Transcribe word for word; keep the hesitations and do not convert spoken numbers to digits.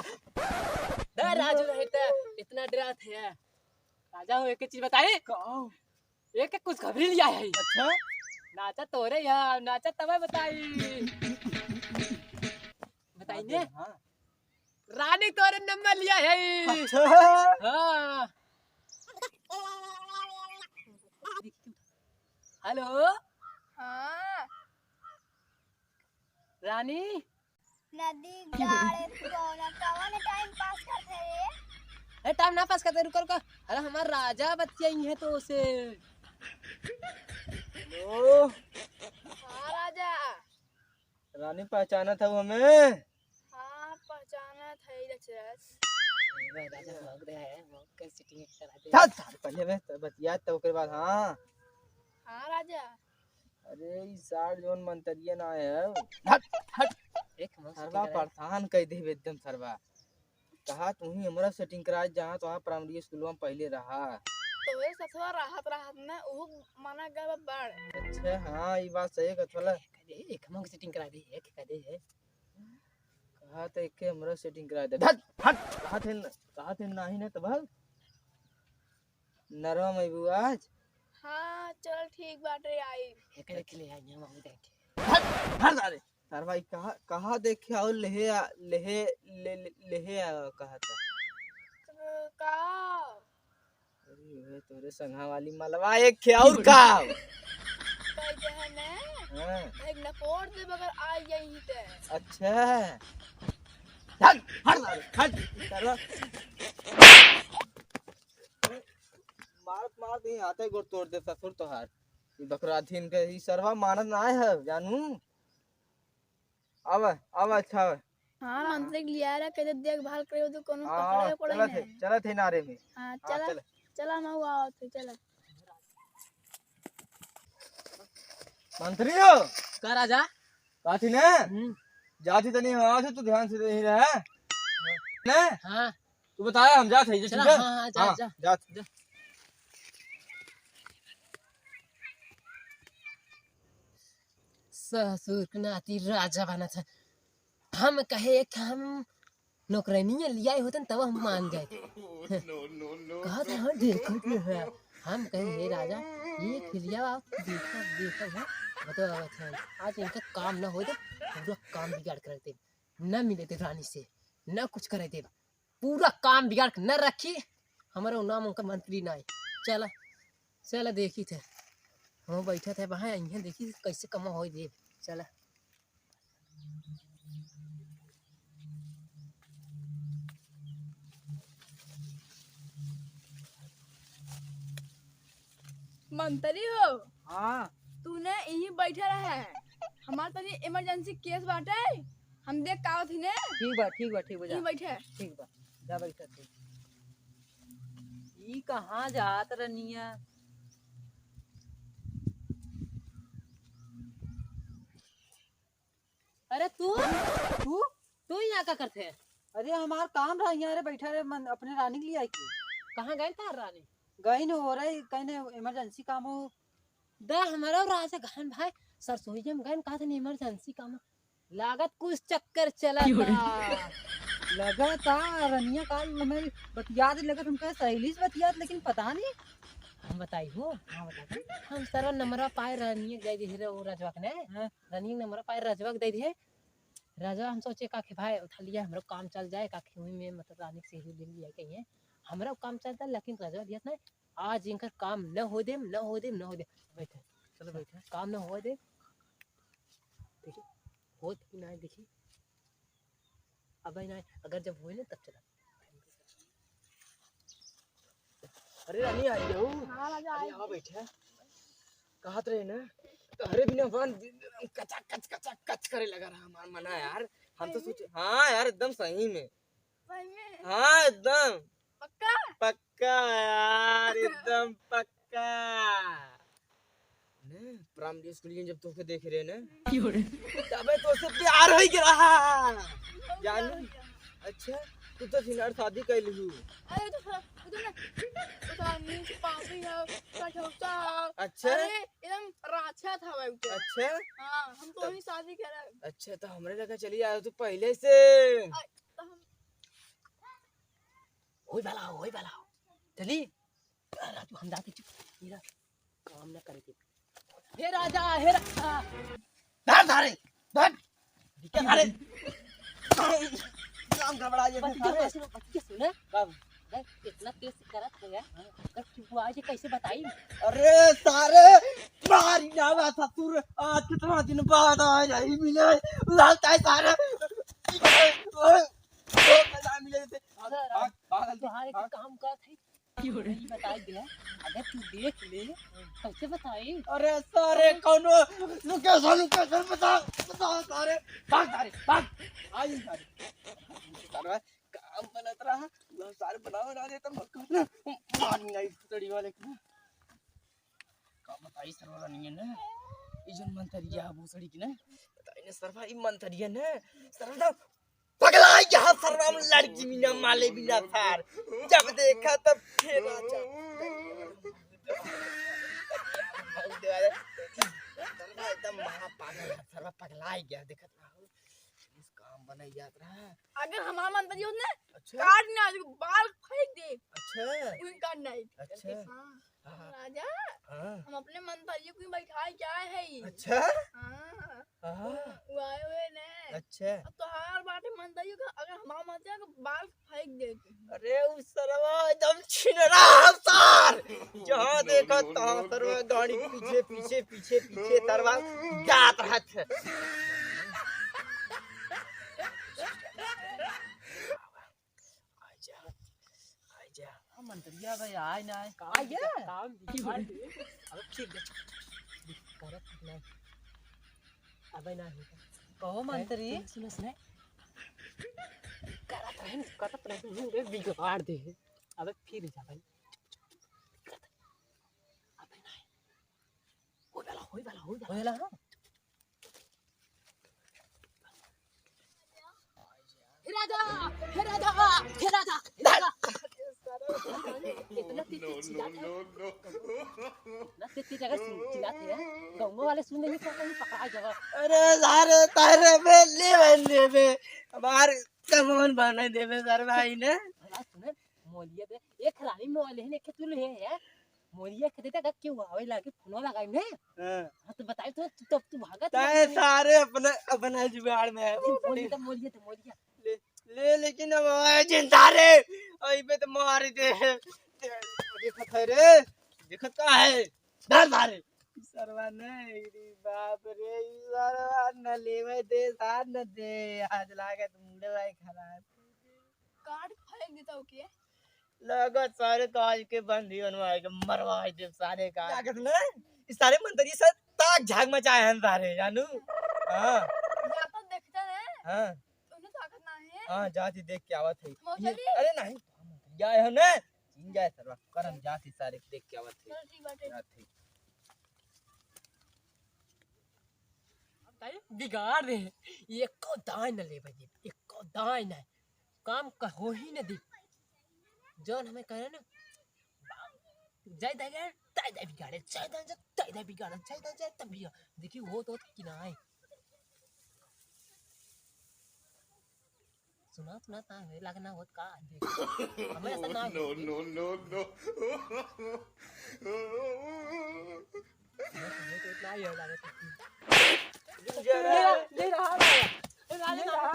डर राजू नहीं तो इतना डरात है। राजा हो, एक चीज बताई। का? एक एक कुछ खबरी लिया है। अच्छा। नाचा तोरे यहाँ, नाचा तबे बताई। बताई ने? हाँ। रानी तोरे नंबर लिया है। अच्छा। हाँ। हेलो। हाँ। रानी। नदी गाड़े तू कौन, कौन टाइम पास करते रे? ए, टाइम ना पास करते, रुको, रुको। अरे, हमार राजा बतियाई है तो से। हेलो। हाँ, राजा। रानी, पहचानत हऊ हमें? हाँ, पहचानत है, रचरच। राजा भाग रहा है, भाग के सेटिंग करा दे। चल, चल, पहले बे, तो बतिया, तो ओकरे बाद, हाँ। हाँ, राजा। अरे, ई सार जौन मंतरिया ना है। हट, हट। एक मस्त सरवा परेशान कर देबे एकदम सरवा। कहा तू ही हमरा सेटिंग करा, जहाँ तोहार प्राइमरी स्कूलवा में पहले रहा। तोरे सथवा रहत रहत ना, उहु मना गवा बड़। अच्छा, हाँ, ई बात सही है, थोड़ा। एक हम सेटिंग करा दे, एक कह दे है। कहा तो एक हमरा सेटिंग करा दे। हट, हट। कहा थे न, कहा थे नाही ना तो भाग। नरवा में अइबू आज? हाँ, चल ठीक बाटे, आई। एकरे के ले आई, हम आऊ देखे। हट, हट सारे। तार भाई कहा, कहा देखे और लेहे आ, लेहे, ले, ले, लेहे आ कहा था। तो का? अरे, ओहे तोरे संघा वाली मलवा एक खे और का? कोई जो है ना, हाँ। एक नपोर दे बगैर आ यही ते। अच्छा। हट, हट, हट, हट, साला। मारत, मारत ही हाथे गोड़ तोड़ दे ससुर तोहार। ई बकराधीन के, ई सरवा मानत ना आए है, जानू। आवे, आवे, अच्छा आवे। हाँ, मंत्री के लिया रहा, कहते देखभाल करे तो कोनो हाँ, पकड़े पड़े चलत है, नहीं। चलत है नारे में। हाँ, हाँ, चला, चल। चला, हम आओ, आओ, तो चला। मंत्री हो। का राजा? काथी ने? हम्म। जाती तनी हाँ से तू ध्यान से नहीं रहा। ने? हाँ। तू बताया हम जात है, चला, ठीक है? हाँ, हाँ, जा, हाँ, जा। जात। जा। ससुर के नाती राजा बनत है। हम कहे कि हम नौकरानिया लियाए होतन तब हम मान जाए। कहत है, "हाँ, देखत है।" हम कहे, "हे राजा, ये खिलिया आप देखो, देखो, हाँ, बताओ, आवत है। आज इनका काम ना होए दे, पूरा काम बिगाड़ कर दे, ना मिले दे रानी से, ना कुछ करे दे।" पूरा काम बिगाड़ के न रखी, हमरो नाम उनका मंत्री ना है। चला, चला देखी थे, हम बैठा थे वहाँ, इन्हें देखी कैसे कमा होई दे। चला। मंत्री हो। हाँ। तू ने यहीं बैठे रहे। हमार तनी इमरजेंसी केस बाटे। हम देख का होत ही ने। ठीक बा, ठीक बा, ठीक बा, जा। यहीं बैठे। ठीक बा, जा बैठा तू। ई कहाँ जात रनिया? अरे तू, तू, तू यहाँ का करते है? अरे हमार काम रहा यहाँ रे, बैठा रे, मन, अपने रानी के लिए आई के। कहाँ गए था रानी? गई न हो रही, कहीं ने इमरजेंसी काम हो। दा हमारा राजा गहन भाई सरसोईया में गए न, कहा था इमरजेंसी काम हो। लागत कुछ चक्कर चला था। लगा था रनिया काल हमें बतियात, लगत हमका सहेली से बतियात, लेकिन पता नहीं। हम बताई हो। हाँ, बता दे। हम सरवा नंबरवा पाए रनिया गए रहे वो रजवा के ने। हाँ। रनिया नंबरवा पाए रजवा के दे दिए। राजा हम सोचे का कि भाई उठा लिया, हमरो काम चल जाए, का कि वही में मतलब रानी से ही ले लिया कहीं है। हमरो काम चलता, लेकिन राजा दिया नहीं, आज इनकर काम न हो देम, न हो देम, न हो देम। बैठे। चलो बैठे। काम न हो देम। देखी, होत कि ना देखी। अब नहीं, अगर जब होए ना तब चला। अरे रानी, आई जाऊ। हाँ, राजा, अरे, आई। हाँ, बैठे। कहत रहे ना, तोहरे बिना वन कचा कच, कचा कच करे लगा रहा हमार मना यार। हम तो सही में? सोचे, हाँ यार, एकदम सही में। सही में? हाँ, एकदम। पक्का? पक्का यार, एकदम पक्का। ने, प्राइमरी स्कूल में जब तोहके देखे रहे ना, तबे तोसे प्यार होई गया रहा। जानू? अच्छा, तू तो फिलहाल शादी कर लिहू। अरे, तो, तो ना, तो नीच पापी है, कठौता है। अच्छा? अरे, एकदम राक्षस था भाई उ तो। अच्छा? हाँ, हम तो तब वही शादी करे। अच्छा, तो हमरे लगा चली आयो तू पहले से। अ, तो हम होई वाला हो, होई वाला हो। चली। राजू, हम जाते चुप। मेरा काम ना करे के। हे राजा, हे राजा। धर, धर, धर। धर। काम गड़बड़ा ये बच के सारे। सुनो, बच के सुनो। का? देख, इतना तेज से करत है यार। अगर तू आ जाए, कैसे बताई? अरे सारे, मारी ना बा ससुर, आज कितना दिन बाद आए नहीं मिले, उड़ाता है सारे। ओ, ओ, पैसा मिले थे। भाग, भाग, भाग, तुम्हारे भाग। काम का था? ये बताई दे, अगर तू देख ले, कैसे बताई? अरे सारे, कौनो location, location बता, बता सारे। भाग सारे, भाग। आई सारे। सारे, काम बनत रहा, लो सारे बनावे ना देता, मक्का ना, मानी नहीं फुसड़ी वाले की। का बताई सरवा नहीं है ना, ई जन मंतरिया है भोसड़ी की ना, बताई ना सरवा, ई मंतरिया ना, सरवा तो पगला गया सरवा, हम लड़की बिना माले बिना सार, जब देखा तब खेला जा। सरवा एकदम महापागल है, सरवा पगला गया, देखत रहो। काम बनाई जात रहा। अगर हमार मंतरिया होत ना, अच्छा। काट ना, आज बाल फेंक दे। अच्छा। उही काट ना। अच्छा। हाँ। हाँ। राजा, हाँ। हम अपने मंतरिया को बैठाए क्या है? अच्छा। हाँ। हाँ। वो आए हुए ने। अच्छा। अब तोहार बाटे मंतरिया का, अगर हमार मंतरिया का बाल फेंक दे तू। अरे, उ सरवा एकदम छिनरा है सार। जहाँ देखा तहाँ सरवा गाड़ी पीछे, पीछे, पीछे, पीछे सरवा जात रहत है। आजा, आजा। हम मंतरिया भाई आए ना आए। का आए? काम बिगाड़ दे। अब ठीक है। करत नहीं। अबे ना होता। कहो मंत्री। सुनो, सुनो। करत रहे, करत रहे, बिगाड़ दे। अबे फिर जा भाई। अबे ना। होई वाला, होई वाला, होई वाला। होई वाला, हाँ। हे राजा, हे राजा, हे राजा, हे राजा। इतना तेज तेज चिल्लात है। इतना तेज तेज अगर सुन, चिल्लात है, गाँव वाले सुन लेंगे तो कहीं पकड़ा जाएगा। अरे सारे तारे बे, ले बे, ले बे। हमार कमोन बने देबे सर भाई ने। भला सुने, मोलिया बे, एक रानी मोबाइल है, एक तू ले है। मोलिया के देता का क्यों आवे लागे, फोन लगाई ने। हाँ। हाँ, तो बताई तो, तू, तब तू भागा, तू ताए भागा। सारे अपने, अपना जुगाड़ में है। अरे, मोलिया तो, मोलिया तो, मोलिया। ले, ले, लेकिन अब आए जिंदा रे, अभी पे तो मार दे। देखत है रे, देखत का है? धर मारे। सरवा नहीं, रे बाप रे, ई सरवा न लेवे दे, साथ न दे। आज लागत मूड भाई खराब। काट फेंक देता हूँ के? लगत सारे तो आज के बंदी बनवाए के मरवाए दे सारे का। लागत ना, ई सारे मंत्री सब ताक झाग मचाए हैं सारे, जानू? हाँ। जाता देखते हैं। हाँ। उन्हें ताकत ना है। हाँ, जाती देख के आवत है। मौसली? ये, अरे नहीं, जाए हो ना। चीन जाए सरवा, करम जाती सारे देख के आवत है। चल ठीक बाटे। जाती। ताई बिगाड़ रहे हैं। एको दाई न लेवे दे, एको दाई न। काम का हो ही न दे। जौन हमें कहे ना, जय दे गए, तय दे बिगाड़े, जय दे, जय, तय दे बिगाड़े, जय दे, जय तब बिगाड़े। देखी, वो तो कि ना है। सुना, सुना, ता है, लागना होत का है, देख। हमें ऐसा ना no, होत। No, no, no। हमें तो इतना ही है, लागत है। ले रहा, ले रहा, ले रहा।